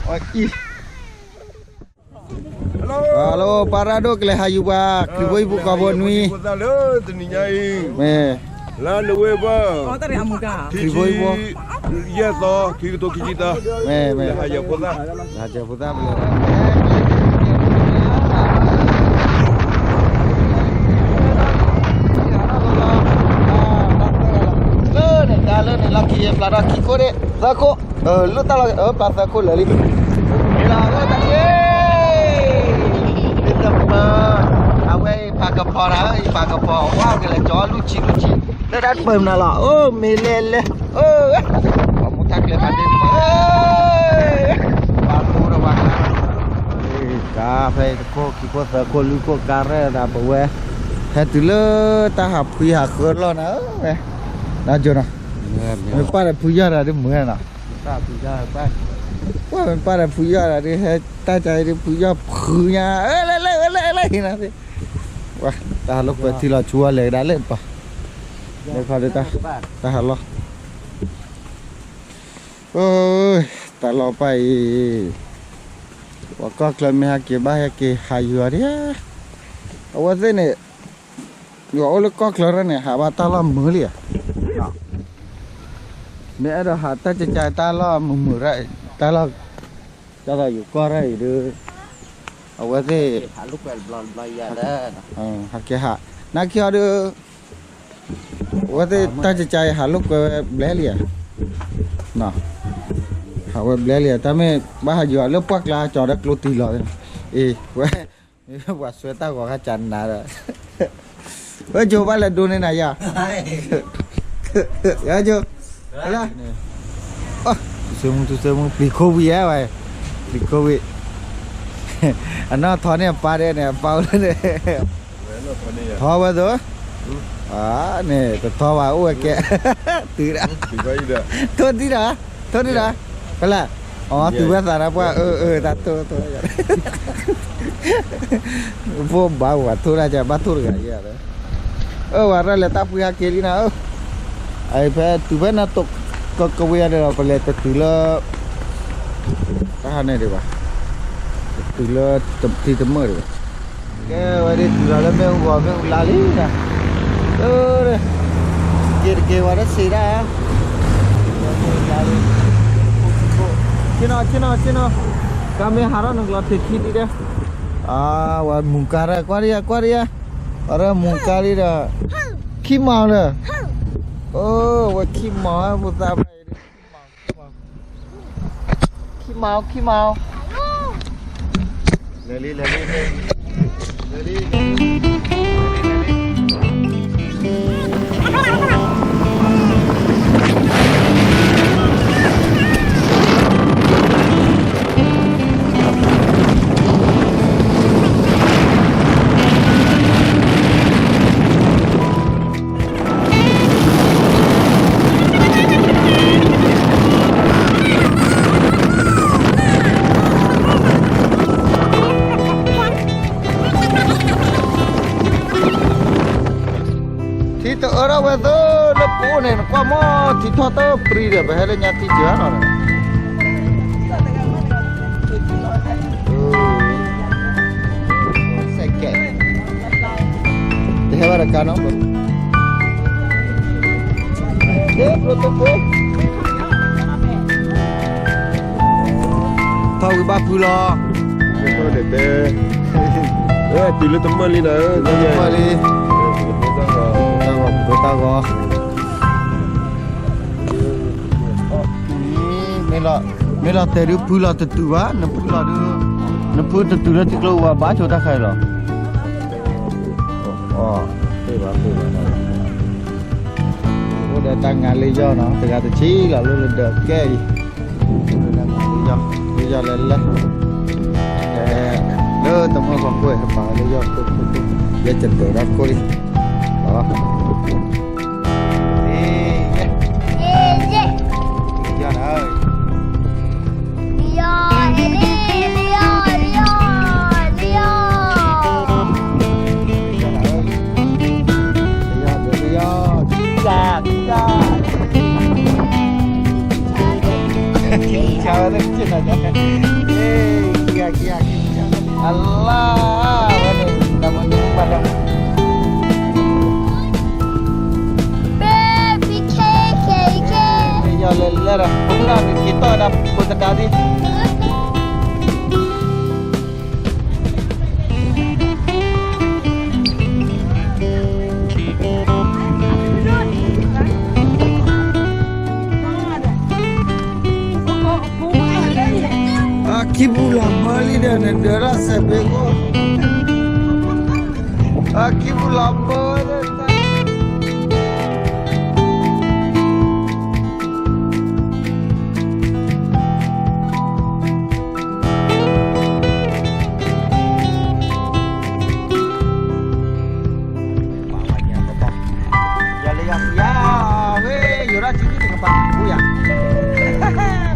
အံၤ Hello ပၢ်ရၣ်ဒိၣ် ကလဲၤဟးယူၤပှၤ ခရံာ်ဖိဟံၣ်ဖိဃီဖိနွံ ဖိသၣ်လၢတနံၤညါအံၤ မ့ၢ် လါနိၣ်ဝ့ဘၢၣ် ခရံာ်ဖိဟံၣ်ဖိ ယဲၢ်သီ ခံကထိခံဆံသၢ မ့ၢ် မ့ၢ် ဟးယၤဖိသၣ် ဟးယၤဖိသၣ်ပလဲၤ လၢန့ၣ် ကါလၢန့ၣ် လီၢ်ခံယဲၢ်ပျၢ်ထီၣ်ခံခိၣ်န့ၣ် သၢခိၣ် လၢတၢ်လီၢ် ပျၢ်သၢခိၣ်လၢာ်လံ မ့ၢ်လီၤ လၢတၢ်က့ ဒ်တမၢ အဝဲအံၤပာ်ကပီၤတၢ် အံၤပာ်ကပီၤ ဝါကလဲၤကၠီလူၢ်ဆံလူၢ်ဆံ လၢတၢ်တပၢၢ်မနုၤလီၤ အိၣ်မ့ၢ်လဲၤလဲၤ ပှၤမူတၢ်ကျဲဖးဒ့ ပှၤမူဒီးဝဲ ကါဖဲတခိၣ်ခံခိၣ်သၢခိၣ်လွံၢ်ခိၣ်ကါရဲၣ်ဒၣ်ပဝဲ ဟဲတုၤလၢတၢ်ဟးဖှံဟးဃၢလီၢ်နၤ ဝဲ နကၠိနီၤ မ့ၢ်ပၢ်ဒီးဖုယီၢ်တဂၤဒ်မုာ်နီၤ ပၢ်မ့ၢ်ပၢ်ဒီးဖုယီၢ်တဂၤဒ် ဟဲတၢ်ကါအံၤဒ်ဖုယီၢ်ဖုညါ အၢ လဲၤလဲၤလဲၤလဲၤဟံးနၤသ့ တၢ်ဟးလိာ်ကွဲထံလီၤဆူအီၤလဲၤကဒါလၢပၢ် လဲၤခီဒ်တၢ်ဟးလီၢ် တၢ်လီၢ်ပၢ်အံၤ ပှၤကီၢ်ချၢမ့ၢ်ဟဲက့ၤဘၣ်ဟဲက့ၤဟးယုၤအီၤဒ် အဝဲသ့ၣ်န့ၣ် ယွၤအိၣ်လၢကီၢ်ချၢရၢ်န့ၣ် ဟးဘၣ်တၢ်လီၢ်မုာ်လံဧါ မ့ၢ်အဲၣ်ဒိးဟးတၢ်ကကါတၢ်လီၢ်မုာ်မုာ်ရၢ် တၢ်လီၢ် ကၢ်သိးယိၤကီၢ်ရၢ်အံၤဒီး အဝဲသ့ၣ် ဟးက့ၤဟး နာ်က့ၤအီၤဒီး အဝဲသ့ၣ်တၢ်ကကါအံၤဟးလိာ်ကွဲဝဲဘျဲလံဧါ ဟးဝဲဘျဲလံဧါ တၢ်မ့ၢ်ဘၣ်ဟးယွၤလၢပှၢ်ကျါကၠီဒီးကျိတံလီၤ အ့ ဝဲ မ့ၢ်ပှၤစွဲတၢ်ဂီၤခါကနၤဒီး ဝဲကၠိဘၣ်လဲၤဒိးန့ၢ်နၤယၤ ယကၠိ လၢ သုစ့မူ သုစ့မူ ပျံၤခိဝံၤဧါဝဲ ပျံၤခိဝံၤ အနီၢ်ထီန့ၢ်အပၢ်ဒဲးန့ၣ် အပၢ်အိၣ်လၢန့ၣ် ထီဝဲသိး န့ၣ် တထီဘၣ်အိၣ်ဝဲကဲ တုၤဒၣ် ထိၣ်ဒံးဒီး ထိၣ်ဒံးဒီး ဖဲလဲၣ် အီ တုၤဝဲသးဒီးပှၢ် အၢ အၢ တၢ်ထိၣ်ထိၣ် ဖိဘၣ်ဝဲထိၣ်ဒၣ်ကဘၣ်ထိၣ်တဂၤယဲၢ် အၢ ဝဲရၢ်လဲၤတၢ်ပှံၤဟဲက့ၤလံနၤ အၢ ဖဲတုၤဖဲနတိးကဝ့ၤယၤဒီး ပလဲၤတတုၤလၢ တၢ်ဟးန့ၣ်ဒံးဘၣ် တတုၤလၢထံတမုာ်ဒံးဘၣ် ကဲ ဝဲဒၣ်တုၤလီၤလၢမ့ၣ်အူဂီၤ မ့ၣ်အူလါလံနၤ အၢ က့ၤတက့ၤဝဲဒၣ်စံးဒၣ် ဆ့ၣ်နီၤ ဆ့ၣ်နီၤ ဆ့ၣ်နီၤ ကါမ့ၢ်ဟးထီၣ်နကျီထံးခံဒံးဒဲး အဝဲမူကါရၢ် ကွၢ်ဒံးယၤ ကွၢ်ဒံးယၤ အရၢၣ်မူကါလံဒီး ခံမီၤလၢ အဝဲခံမီၤ ဖိသၣ်ဘၣ်အံၤ ခံမီၤ ခံမီၤ လဲၤလံ လဲၤလံ လဲၤလံ ထံတအၢထီၣ်ဝဲသၢလၢပအိၣ်န့ၣ် နကွၢ်မီၢ်ထံထီၣ်တပြံဒီး ပဟဲလၢညါထံစှၤလီၤဒီး စဲးကဲး တဟဲဘၣ်တကါနီၤ ထီၣ်ဝံၤဘၣ်ဖုလီၤ တဲ တုၤလၢတမုာ်လံနၤ တမုာ်လံ တၢ်ဂီၤ တၢ်ဂီၤ မ့ၢ်လီၤတဲာ်ဒုးဖုလီၤတတုၤဘၣ် နဖုလီၤဒုး နဖုတတုၤလၢထံကျိဝဲဘၣ်ဆိတၢ်ခါအံၤလီၤ အိၣ်ဒီးတၢ်ငါး လၢယီၢ်နီၤ တဂၤတဆံလီၤ လၢလၢဒၢးကဲအံၤ လၢယီၢ် လၢယီၢ်လဲၤလဲၤ လၢတမုာ်ဖီခိၣ် ဟဲပာ်လၢယီၢ်ခိၣ်ခိၣ်ခိၣ် ယဲၢ်ကဒၢးတၢ်ခိၣ်လံ လီၤ လၢယီၢ်နီၤ လၢယီၢ် လၢယီၢ် လၢယီၢ် လၢယီၢ် လၢယီၢ် ခံဂၤ ခံဂၤ ခံဂၤ, အလါ, ဝဲန့ၣ် တၢ်မနုၤဘၣ်ဒီး မ့ၢ်ယီၤလဲၤလဲၤဒီး ဖိမုၣ်တၢ်န့ၣ် က့ၤတီၢ်ဝဲဒၣ်ဖိသဒါသ့ၣ် အခံပူၤလီၤမၢလံဒီး နဒၢးထီၣ်စဲးဘ့ၣ်ကိၣ်, အခံပူၤလီၤမၢဒီး ယၤလၢယၤ ယၤဝဲ ယိၤဒၣ်ထံသ့ၣ်တကပၤ ပူၤယၤ ဖီၣ်တၢ်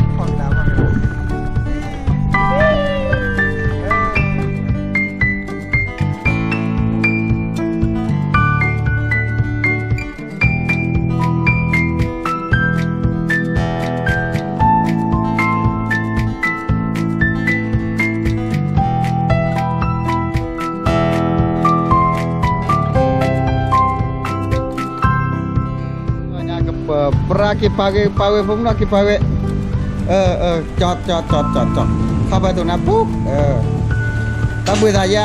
ဘၣ် ညါကပၢၤပြၢ်က့ၤပာ်ဂ့ၤ ပာ်ဝဲ ဖိမုၣ်နီၢ်က့ၤပာ်ဝဲ, ကၠီ ကၠီ ကၠီ ကၠီ ထီၣ်ဘၣ်တိၢ်နၤပူၤ, တၢ်ဘှံးသးယၤ,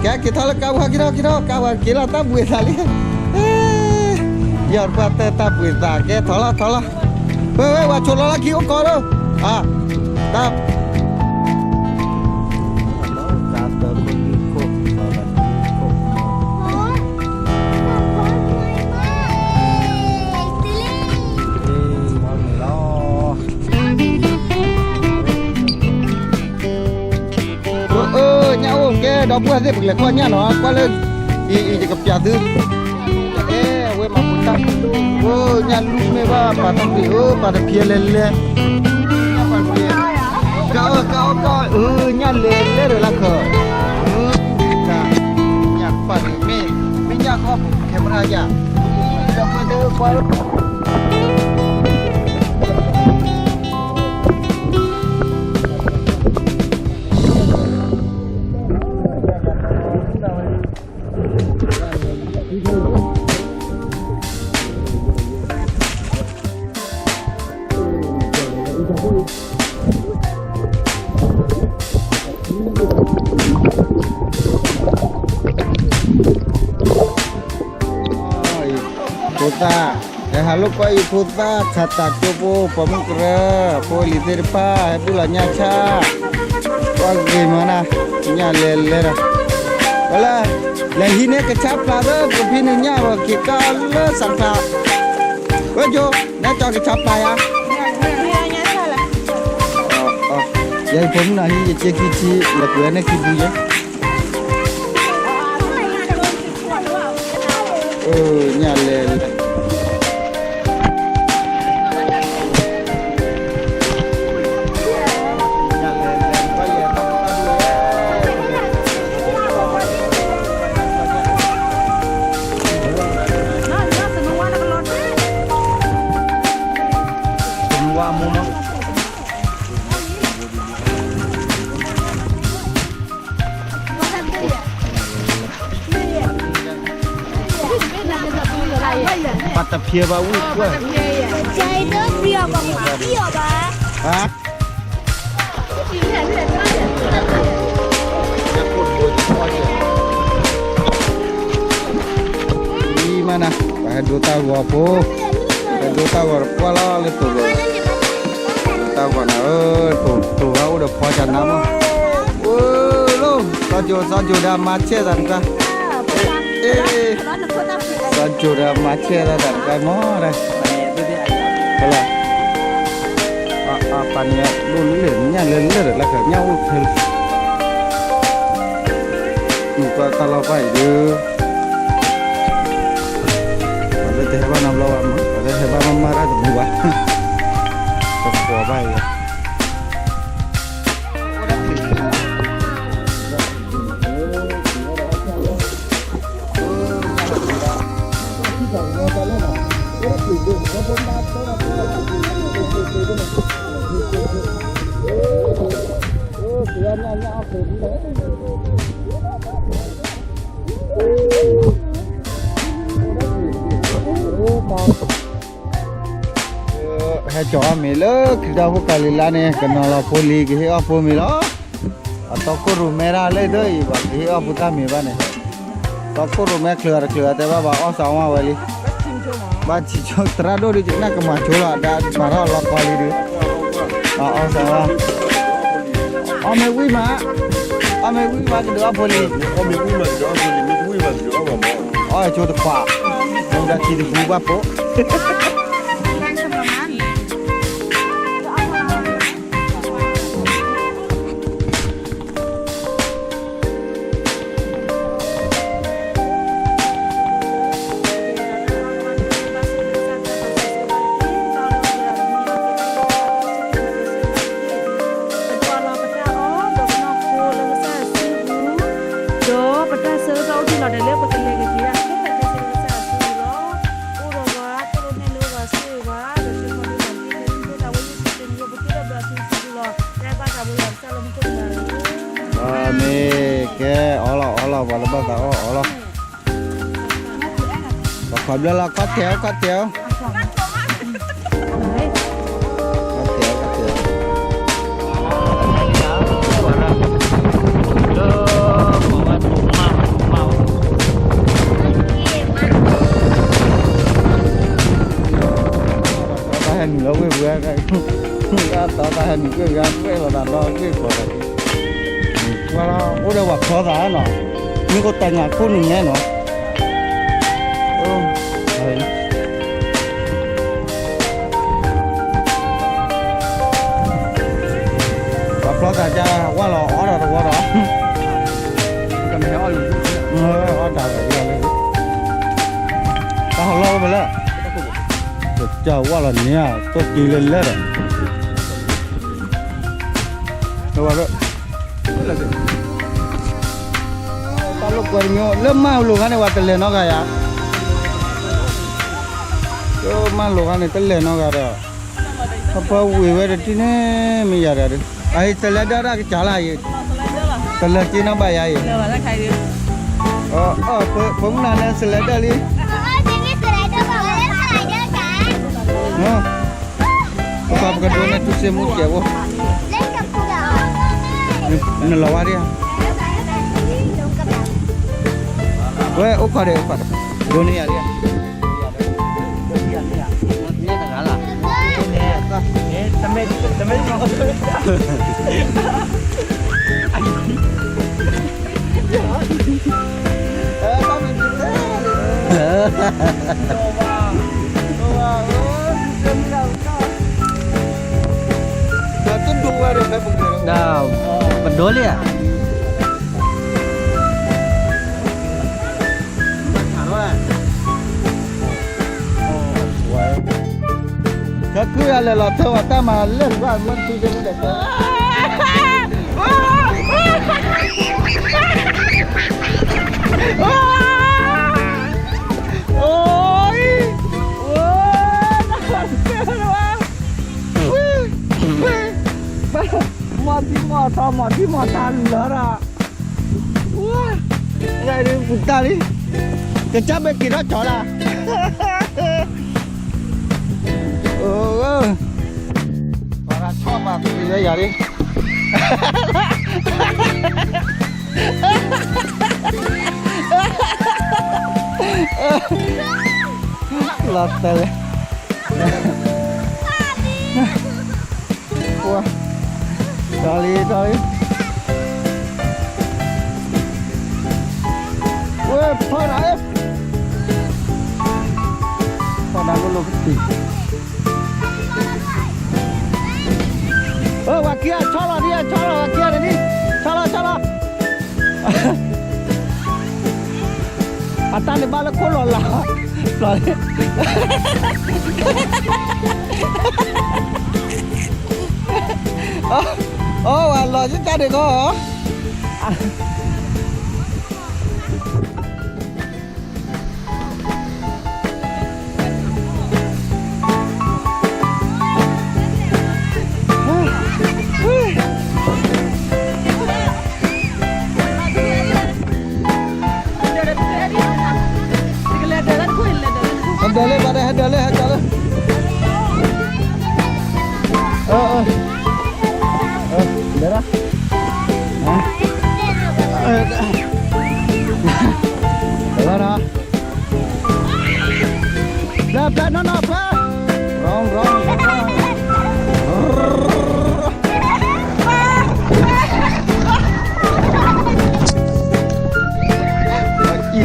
ကဲက့ၤထီၣ်လၢကါဝါ က့ၤထီၣ် က့ၤထီၣ် ကါဝါက့ၤလီၤ တၢ်ဘှံးသးလံ, ယီၤတပှၢ်တၢၢ်တၢ်ဘှံးသး ကဲထီၣ်လီၤ ထီၣ်လီၤ, ဝဲ ဝဲ ဝဲဆိးလီၤလၢခံအိၣ်ကီးဒီး, တၢ် အၢ ညၣ်အိၣ်ကဲ ဒီပုၢ်ဝဲၢ်သ့ၣ် ပကလဲၤကွၢ်ညၣ်နီၤ ကွၢ်လၢ အံၤ အံၤ ယကပျးသု အဲ အဝဲမၤပူၤတၢ် အိၣ် ညၣ်လူၢ်မ့ၢ်ဘၣ် ပာ်တၢ်ပျံၤ အိၣ် ပာ်တဖျဲးလဲၤလဲၤ ကအိၣ် ကအိၣ် ကအိၣ် အၢ ညၣ်လဲၤလဲၤဒီးလၢခၢၣ် အၢ ညၣ်ပာ်န့ၣ်မ့ၢ် မ့ၢ်ညၣ်ခီပူၤ camera ယၤ ဒီပုၢ်ဝဲၢ်သ့ၣ် ကွၢ်လၢ ဖိသၣ်, ဟဲဟးလိာ်ကွၢ်အံၤ ဖိသၣ်ခးတၢ်ကၠိဖိ ပိာ်မုၣ်ကရၢ, ဖိလံၤသ့ၣ်တဖၣ် ဟဲဘူၣ်လီၤညၣ်ဆၣ်, ကွၢ်ဂ့ၤမးနၤ, ညၣ်လဲၤလဲၤဒီး, ဝဲလၢ, လဲၤဟံးန့ၢ်ကဆါပျၢ်လၢ ကဖံန့ၣ်ညၣ်ဝဲက့ၤကါလၢစးခါ, ဝဲကၠိ, နဲကၠီကဆါပျၢ်ယၤ ယဲယဖိမုၣ်နၤဟံးယက့ခံဆံ လဲၤကွံာ်န့ၢ်ခံပူၤယဲ, ညၣ်လဲၤလဲၤ, ပာ်တဖျဲးဘၣ်ဝံၣ်ကွၢ်, ဟါ အံၤမးနၤ, ပှၤဟဲဒိတၢ်ဂီၤဖိ, ဟဲဒိတၢ်ဂီၤတပှၢ်လီၤလၢတိၤလီၤ, ဒိတၢ်ဂီၤနၤဧၢ, တိၤဂၤအိၣ်ဒီးဖီကနါမး, အိၣ်လီၤ, စီၤကိၤ စီၤကိၤဒီးမၤဆဲၣ်သးတကါ, အ့ စီၤကိၤဒီးမၤဆဲၣ်သးတကါမး, ဖဲလၢ ပာ်န့ၣ်ဒိၣ်လံလၢညၣ်လဲၤလဲၤဒီးလၢကညၣ်အိၣ်ဖဲလၢ မုၢ်ကွၢ်တၢ်လီၢ်ဘၣ်အံၤဒီး ပှၤလၢတဟဲဘၣ်နီတဘျီဘၣ်မး ပှၤလၢဟဲဘၣ်မးမးတၢ်တမုာ်ဘၣ် ပကွီၤဘၣ်အံၤ Thank you. ဟဲကၠီၤအီၣ်မ့ၤလၢခရံာ်ဖိကၤလံၤလါန့ၣ် ကနီၤလီၤဖိလံၤ ကဟ့ၣ်အီၣ်ဖိမ့ၤလီၤ. အတီခိၣ်ရိၣ်မဲဒၣ်လၢဒၢအံၤဘၣ် ကဟ့ၣ်အီၣ်ဖိတၢ်မ့ၤဘၣ်န့ၣ် တီခိၣ်ရိၣ်မဲချုးအတချုးအတဲဘၣ်ဘၣ် အီၣ်စးဝါဝဲလံ. ဘၣ်ဆံးဆိသရၣ်ဒိၣ်ဒုး ကနၣ်ကမၤဆိလီၤ ဒ်မၤထီၣ်လီၤကီလံဒုး အီၣ်စးဝါ အီၣ်မ့ၢ်ဝံၣ်မး အီၣ်မ့ၢ်ဝံၣ်မး ကဒုးအီၣ်ဖိလံၤ အီၣ်ဆိတခွး မူဒါခံတပူဘၣ်ဖိ ဒီးပတၢ်ဆၢကတီၢ်အိၣ်တ့ၢ်လီၤဒဲးလၢပကလဲၤက့ၤက့ၤဒၣ်ခဲလၢာ်ခဲဆ့လၢကစၢ်ယွၤအစုပူၤလီၤ. အိၣ်ဒီးပှၤ သိၣ်လိနဲၣ်လိပှၤ ဆိၣ်ဂ့ၤပှၤ ဒီးဆိၣ်ဂ့ၤပှၤ ဒ်န့ၣ်မ့ၢ်ဒၣ်ဝဲယ့ၣ်ၡူးခရံာ်မံၤ ပဃ့ဒီးဘျၢထူစုပူၤလီၤ. တၢ်ဘၣ်သးဝဲယွၤကစၢ်လၢမူခိၣ်တဂၤလီၤ. အၤမ့ၣ်, ကဲ, အီလီၤ အီလီၤ ပှၤလၢဘၣ်သးအီၣ် အီလီၤ. ပှၤခီဘျၢလီၤ ခီတဲာ် ခီတဲာ် ခီတဲာ် ခီတဲာ် တၢ်ဟဲနုာ်လီၤဝ့ၢ်ပူၤ, တၢ်ဟဲနုာ်ကွံာ်ဂၤ ကွံာ်လီၤသးဒီးကွံာ်ဃီၤသး, အိၣ်ဒီးပှၤဖျီသးနီၤ, မ့ၢ်ကတၢၢ်ညၣ်ခိၣ်နုာ်ညါနီၤ. ပှၤဖျီသးကဝၢ်လီၤအီၣ်ဒီးတဝီဒီး, အီၣ်တၢ်ဝဲလၢ, တၢ်ဟီၣ်လီၢ်အိၣ်ဖဲလဲၣ်, ကဝၢ်လီၤန့ၣ်ဧါ, တိၢ်က့ၤလဲၤလဲၣ်ဒီး တၢ်လိာ်ကွဲတမံၤ လၢမၢ်လိာ်ခါန့ၣ် ပှၤတလဲၤနီတဂၤယါ, လၢမၢ်လိာ်ခါန့ၣ် တလဲၤနီတဂၤဒီး, အပှၤဝ့ၤဝဲတထံၣ်န့ၣ် မ့ၢ်ယၤဒီး, အအံၤ စလဲဒၢတၢ်ကစၢ်လၢအံၤ, တလဲၤက့ၤနီဘၣ်ယါအံၤ, ဖိမုၣ်နၤန့ၣ် စလဲဒၢလံ ပကဒိးန့ၢ်ထူစ့မူကဲးဖိ, နလီၤဝဲဒၣ်, ဝဲအိၣ်ခိးဒီး ဒိးန့ၢ်ယၤလံ, ပဒိးလံဧါ, ကခုယၤလဲၤလီၤထၢဝဲ တၢ်မၤလၢာ်ကွၢ်မ့ၢ်ထူစ့မူလဲၣ်, မီၢ်ထံမီၢ်ထီ မီၢ်ထံမီၢ်ထါလၢာ်ဒီး, ပူၤတၢ်လံ, ကစၢ်ဘၣ်က့ၤထီၣ်ကၠီလၢ, ပှၤဂၤဆီၣ်ပှၤက့ၤလၢယၤလံ, လီၤတဲာ်လံ, ဝါ, တၢ်လံ တၢ်လံ, ဝဲဖီဒၣ်, ဖီဒၣ်လိၤလိၤကတံၢ်, ဝဲခံဂၤဆီၣ်လီၤဒံး ဆီၣ်လီၤ ခံဂၤန့ၣ်ဒံး, ဆီၣ်လီၤ ဆီၣ်လီၤ, အတၢ်န့ၣ်ဘၣ်လၢခိၣ်လီၤလၢ်, လီၤလံ, အီ ဝဲလီၤယတၢ်ဒံးကီး, အ ဒၢးလၢ ဘၣ်ဒၣ်ဟဲဒၢးလၢ ဟဲကၠီလၢ အၢ အၢ ဒၢးဒၣ် ဒၢးဒၣ် ဖျါ ဖျါ နီၢ်နီၢ် ဖျါ ရောင်း ရောင်း ရောင်း ပှၤလၢကၠီ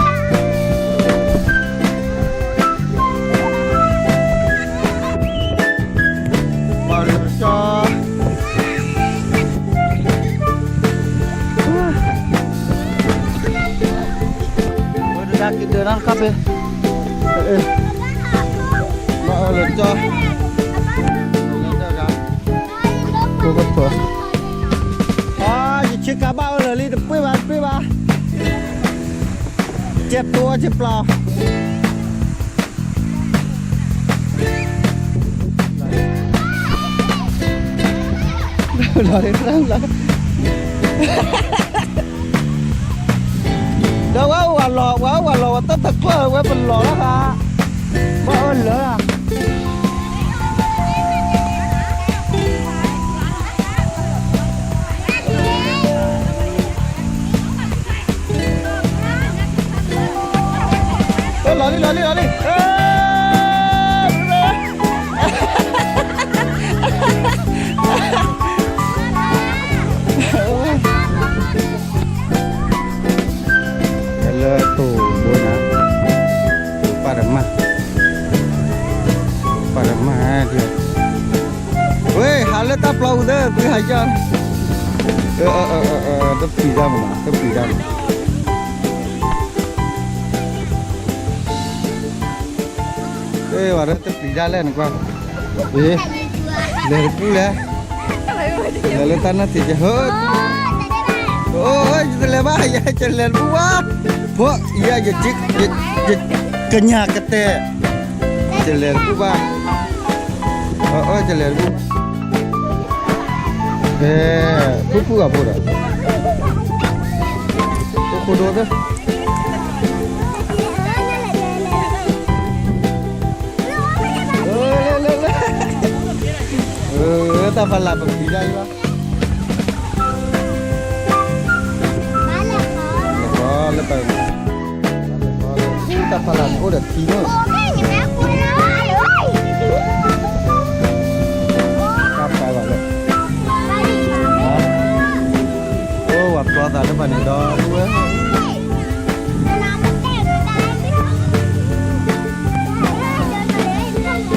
ဝဲဒၣ်က့ၤဒၢးနီၢ်တခါဖဲ ဘၣ်အၢလၢကၠီ ဖိကထွဲ အါ ယဆ့ကၤဘၣ်အၢလၢာ်လံ တပှ့ၤဘၣ် တပှ့ၤဘၣ် ကဲပျီ ကဲပျီ လီၤလၢ ဒီးဝဲအိၣ်ဝဲလီၤ ဝဲအိၣ်ဝဲလီၤ ဝဲတၢ်တကျၢၢ်ဝဲပလီၤလီၤခါ ဘၣ်အၢလၢာ် လီၤလံ လီၤလံ လီၤလံ လၢတိၢ်ဘိနၤ ပၢ်တမၢ် ပၢ်တမၢ်ဒ် ဝ့ၢ် ဟးလၢတၢ်ပျီပူၤသၢ သုဟးယီၢ် တပျံၤတၢ်မနီၤ တပျံၤတၢ်မနီၤ ဝဲဒၣ်တပျံၤတၢ်လဲၣ်နကွၢ် လဲၤတပူၤလဲၣ် လဲၤလၢတၢ်နီၢ်ထံးကဟၢ အိ ယတလဲၤဘၣ် ယကလဲၤတပူၤဘၣ် ဖိ ယ ယ ကညၣ်ကတဲာ် ယလဲၤတပူၤဘၣ် အိ ယလဲၤတပူၤ ဖုဖုအဖိဒီး ဖိခိၣ်ဒိသၢ လၢ လၢ လၢ တၢ်ဖးလၢ်ပပျံၤတၢ်အံၤဘၣ် လၢ တၢ်ဖးလၢ်န့ၣ်အိၣ်ဒီးထံမ့ၢ် တၢ်ဖးဘၣ်လၢ အိၣ်ဝဲကျီသးလၢဘၣ်န့ၣ်ဒီး ဝဲ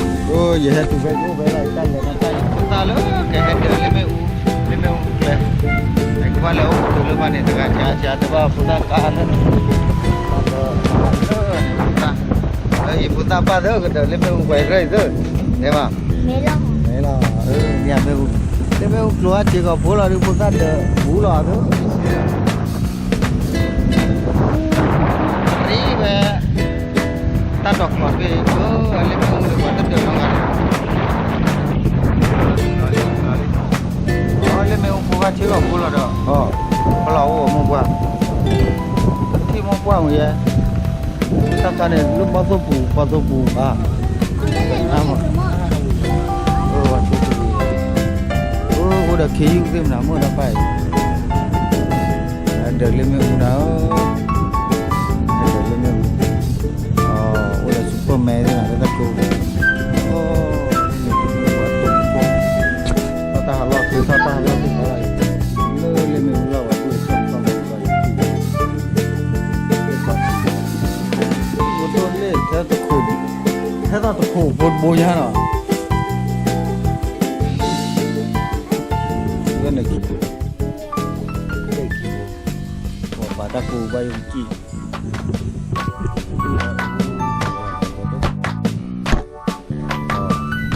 အိ ယဟဲတုၤဖဲအိၣ်ဖဲလၢတၢ်လဲၤနတၢ်လဲၤဖိသၣ်လၢကဟဲဒၢးလၢမ့ၣ်အူ လၢမ့ၣ်အူကျဲ ကဘၣ်လဲၤအိၣ်ကတိၤလၢဘၣ်န့ၣ် တဂၤဆါဆါတဘၣ်ဖိသၣ်ကါလၢ ဖိသၣ် ယဖိသၣ်ဘၣ်သၢကဒၢးလၢမ့ၣ်အူပှဲၤကြၢးအံၤသၢ တဲဘၣ် မ့ၢ်လီၤ မ့ၢ်လီၤမ့ၣ်အူ လၢမ့ၣ်အူကျိၤအစ့ကီးဖိလီၤဒုး ဖိသၣ်ဒၢးဘူးလီၤသၢ ရံဝဲ တၢ်ဒိးကျီးတဘ့ၣ် အလၢမ့ၣ်အူလၢပှၤတဒၢးနီတဂၤ အလၢမ့ၣ်အူဖိဂၤဆ့လီၤဖိလီၤဒီး ပလီၤအိၣ်မိၢ်ပှၢ် ထံၣ်မိၢ်ပှၢ်မ့ၢ်ယဲ တၢ်ခါန့ၣ် လၢဘီၣ်သိၣ်ပူၤ ဘီၣ်သိၣ်ပူၤဘၣ် အမ အိၣ်ဒီးခ့ယုၢ်သ့ၣ်မနၤ မ့ၢ်ဒီးပၢ်အံၤ ဒၢးလၢမ့ၣ်အူနၤ ဒၢးလၢမ့ၣ်အူ အိၣ်ဒီးစူၤပၢၢ်မဲသ့ၣ်နၤ လၢတၢ်ကျိ အိၣ် တၢ်ဟးလီၢ်သ့ၣ် တၢ်ဟးလီၢ်သ့ၣ် လၢလၢမ့ၣ်အူလီၤ ပှၤအိၣ်ဒီးဆီဆီ အိၣ်ဒိၣ်လၢထဲတခိၣ် ထဲတၢ်တခိၣ်ဖိတဘိညါနီၤ လၢန့ၣ် ပှၤဘၣ်တၢ်ကိးဘၣ်ယိၣ်ကံၣ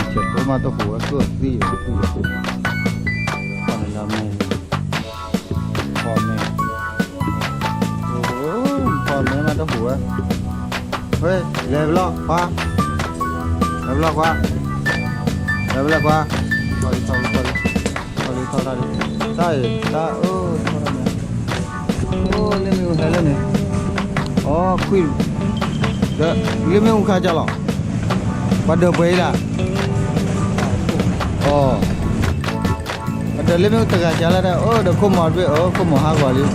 ် ကဲသိမးတဟူးဝဲကျိၣ်သံၣ် ဖီၣ်န့ၣ်လီၤမ့ၢ် ဖီၣ်မ့ၢ် ဖီၣ်မ့ၢ်မးတဟူးဝဲ ဝဲ လဲၤပလီၢ်ခွါ လဲၤပလီၢ်ခွါ လဲၤပလီၢ်ခွါ ထီၣ်လံထီၣ်လံထီၣ်လံ တၢ်အံၤ တၢ်အၢ ထီၣ်လီၤမ့ၢ် အိၣ်လၢမ့ၣ်အူဟဲလၢန့ၣ် အိၣ်ခွံၣ် ဒီးလၢမ့ၣ်အူခါကၢ်လီၤ ပှၤဒၢးပှဲၤအံၤလၢ်, အ, ပှၤဒၢးလၢမ့ၣ်အူတဂၤကလၢ်ဒၣ် အိၣ်ဒီးခိၣ်မီၤတဘ့ၣ် အိၣ်ခိၣ်မီၤဟးဂီၤလံ,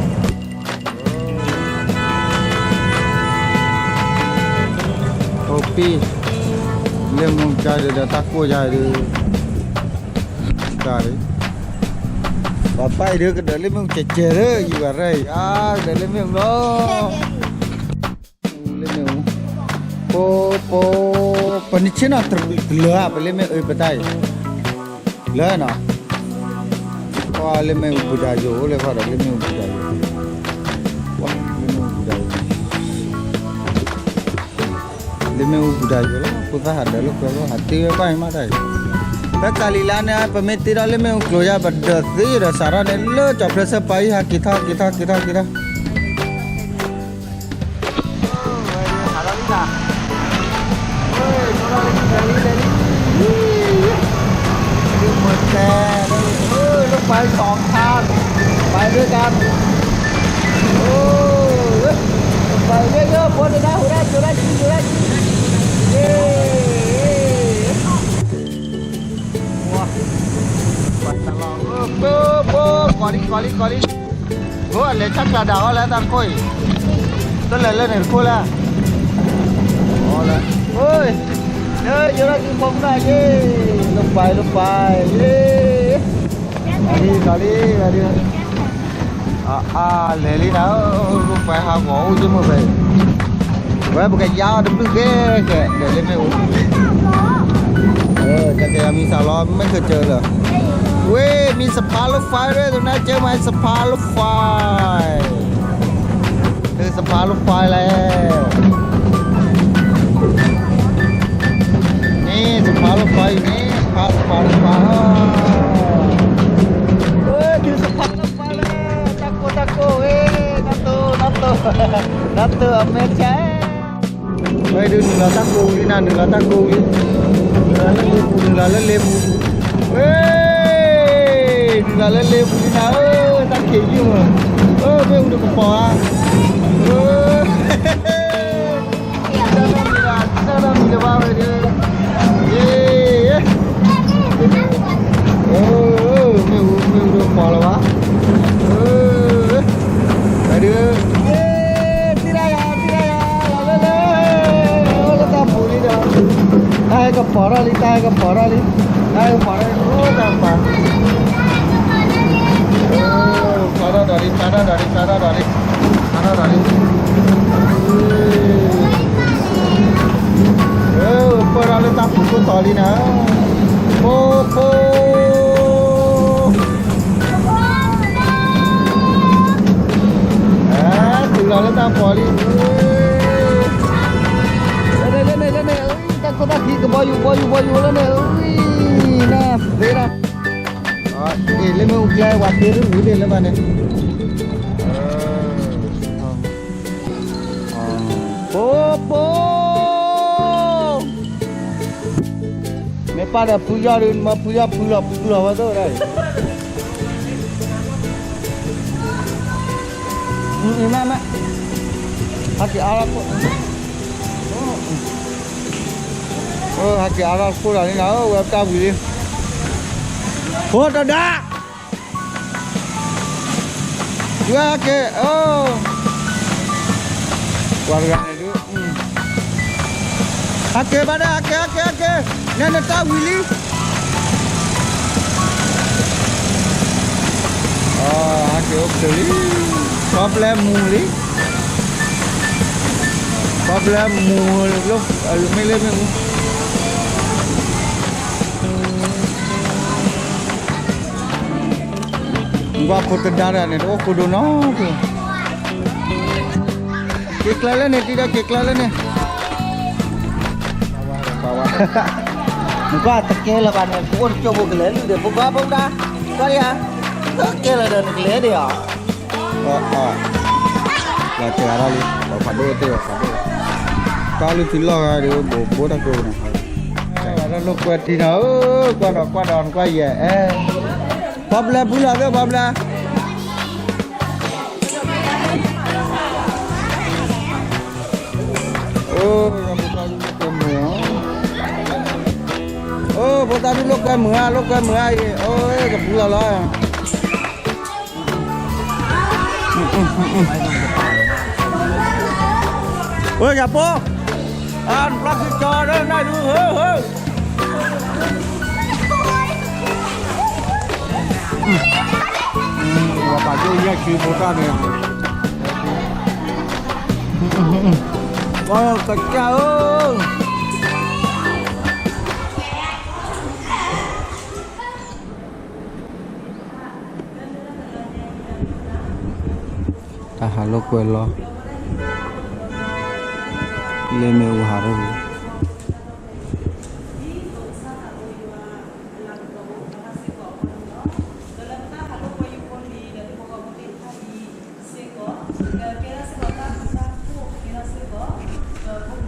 အိၣ်ပံ, လၢမ့ၣ်အူကါဒုးဒီးတၢ်ကိၢ်ယါဒုး, ကါဒုး, ပှၤပၢ်အံၤဒုးကဒၢးလၢမ့ၣ်အူကဲးကဲးလၢယံၤဘၣ်ရၢ်အံၤ အါ ကဒၢးလၢမ့ၣ်အူလီၤ. လၢမ့ၣ်အူ, ပ, ပ, ပနံၤဆ့ၣ်နီၤတလၢဧါ ပလၢမ့ၣ်အူပတၢ်အံၤ, လၢနီၤ, ပှၤလၢမ့ၣ်အူပူၤတၢ်ယိာ် အိၣ်လၢခီဒီးလၢမ့ၣ်အူပူၤတၢ်ယိာ်, ပှၤလၢမ့ၣ်အူပူၤတၢ်ယိာ်, လၢမ့ၣ်အူပူၤတၢ်ယိာ်လီၤ ဖိသၣ်ဟးဒၢးလၢကွဲးဘၣ် ဟးတ့ဝဲဘၣ်အံၤမးတၢ်အံၤ, ဖဲကၤလံၤလါန့ၣ် ပမ့ၢ်တ့ထီၣ်လၢမ့ၣ်အူကျိၤယါ ပဒၢးသ့ဒီးစးထီၣ်န့ၣ် လၢကၠီၤဖျၢၣ်စၢၣ်ပၤအံၤ ဟးက့ၤထီၣ်က့ၤထီၣ်က့ၤထီၣ်က့ၤထီၣ် ကိးလံ ကိးလံ ကိးလံ, အလဲၤဆၣ်ကျးဒၣ်အီၤလၢတၢ်ခိၣ်အံၤ, တလဲၤလၢန့ၣ်တခိၣ်လၢ, အီၤလၢ, လၢယိၤရၣ်ကံဖိမုၣ်တၢ်ယ့ၢ်, လၢပှၤလၢပှၤယ့ၢ်, လီၤလံ လီၤလံ, အါ လဲၤလံနၤ, လၢပှၤဟးဂီၤအိၣ်ယ့ၢ်မုၢ်ဖဲအံၤ, ဝဲပကယါအီၤတဘျုးကဲကဲ ဒီးလၢမ့ၣ်အူ တကယၤမံစးလီၤ မ့ၢ်ကစၢၢ်လၢာ်, ဝ့ၢ်မံစဖါလၢ fire ရ့ၣ် သနာ်က့မ့ၢ်စဖါလၢ fire, စဖါလၢ fire လဲၣ်, န့ၣ်စဖါလၢ fire န့ၣ် စဖါ စဖါလၢ fire, ဝ့ၢ်တုၤစဖါလၢ fire လၢ တၢ်ကိၢ်တၢ်ကိၢ်ဝဲ, နၢ်တိၢ် နၢ်တိၢ်, နၢ်တိၢ်အမဲာ်ဆှး ဝဲဒုးနုာ်လီၤတၢ်ကိးဝံၤလံနၤ နုာ်လီၤတၢ်ကိးဝံၤလံ, နုာ်လီၤလၢလ့ပူၤ နုာ်လီၤလၢလ့ပူၤ, ဝ့ၢ်, နုာ်လီၤလၢလ့ပူၤလံနၤဧၢ, တၢ်ခံးယုၢ်မး, အၢ မ့ၣ်အူတကပီၤဧါ, အၢ, တၢ်နီတမံၤလၢၤဘၣ်ဝဲဒုး, ယ့ၣ် အၢ, မ့ၣ်အူ မ့ၣ်အူတကပီၤလၢၤဘၣ်, အၢ, ဝဲဒုး, သံဒၣ်ယၤ သံဒၣ်ယၤ လီၤလၢလၢ, လၢတၢ်ပူၤလံဒီး, တၢ်ဟဲကပီၤထီၣ်လံ တၢ်ဟဲကပီၤထီၣ်လံ, တၢ်ဟဲကပီၤထီၣ်လံ အိၣ်တၢ်ပာ်, ဖျါထီၣ်ဒီးလံ ဖျါထီၣ်ဒီးလံ ဖျါထီၣ်ဒီးလံ, ဖျါထီၣ်ဒီးလံ, ပၢၢ်ထီၣ်လၢတၢ်ပူၤခိၣ်တီၤလံနၤ, ဖိဖိ တုၤလီၤလၢတၢ်ပီၤလံ, လၢန့ၣ် လၢန့ၣ် လၢန့ၣ်, တၢ်ခိၣ်တၢ်ခံ ကဘီယူၤ ဘီယူၤ ဘီယူၤလၢန့ၣ်, နသ့ဒၣ်, လၢမ့ၣ်အူကျဲ ပှၤတ့တဝံၤဒၣ်လၢၤဘၣ်န့ၣ်, ဖိဖိ မ့ၢ်ပၢ်ဒီးဖုယီၢ်ဒုး မ့ၢ်ဖုယီၢ်ဖုလီၤဖုလီၤဝဲသိးဒၣ်အံၤ, မ့ၢ်မ့ၢ်, ဟဲက့ၤအါထီၣ်ခိၣ်, ဟဲက့ၤအါထီၣ်ခိၣ်ဒီးလံနၤဧၢ ဝဲပတၢ်ဝံၤလံ, ဖိတဒါ ယွၤဟဲက့ၤ, ပှၤတဂၤန့ၣ်ဒုး, ဟဲက့ၤဘၣ်ဒီး ဟဲက့ၤ ဟဲက့ၤ ဟဲက့ၤ, နဲနတၢ်ဝံၤလံ, ဟဲက့ၤအိၣ်ဖျိလံ, ခီပျဲမူလံ, ခီပျဲမူလီၤ, မ့ၢ်လၢမ့ၣ်အူ နကွၢ်ဖိတဒါတဂၤန့ၣ် တအိၣ်ဃူဒိၣ်နီတဂၤ, က့ၤကျဲလၢန့ၣ် တံၤဒီးက့ၤကျဲလၢန့ၣ်, နကွၢ်တကဲလၢၤဘၣ်န့ၣ် ပအိၣ်တကၠိၢ်ဖိကလဲၤလုၢ်ဒီး ဖိခွါဖိဒါ, ကွၢ်ဒံးဧါ, တကဲလၢၤဒီးနကလဲၤဒံးဧါ, လီၤစှၤထီၣ်လံ, ပှၤဖးဒိၣ်တ့ၢ်ဘၣ်ဖးဒိၣ်, တၢ်လုၢ်ထံလီၢ်ဂၤဒီး ဘိးဘိတၢ်ကိးန့ၣ်, ကွၢ်ဒီးလိာ်ကွဲထံနီၤ, ကွၢ်ဒီးကွၢ်ဒီးနကွၢ်ယဲၢ်, ပှၤဘျဲးဖုလီၤသ့ၣ် ပှၤဘျဲး, အိၣ်, ကမုာ်ဧါ, လိာ်ကွဲမုာ်ဧါ, လိာ်ကွဲမုာ်ဧါအံၤ, အိၣ်ကပူၤလီၤလီၤ. ဝဲယၤပိ, အပျီခံကၠီဒီးနဒု, ဟၢဟၢ, ဝဲပာ်ဒိၣ်ယဲၢ်ခံဖိတၢ်န့ၣ်, ကစၢ်ဧၢ. တၢ်ဟးလိာ်ကွဲလီၤ, လၢမ့ၢ်အူဟးထီၣ်, စ့ၢ်ကီး, ကဲစ့ၢ်ကီးတၢ်ဘျုးတၢ်ဖှိၣ်, ကဲထီၣ်စ့ၢ်ကီး, ပ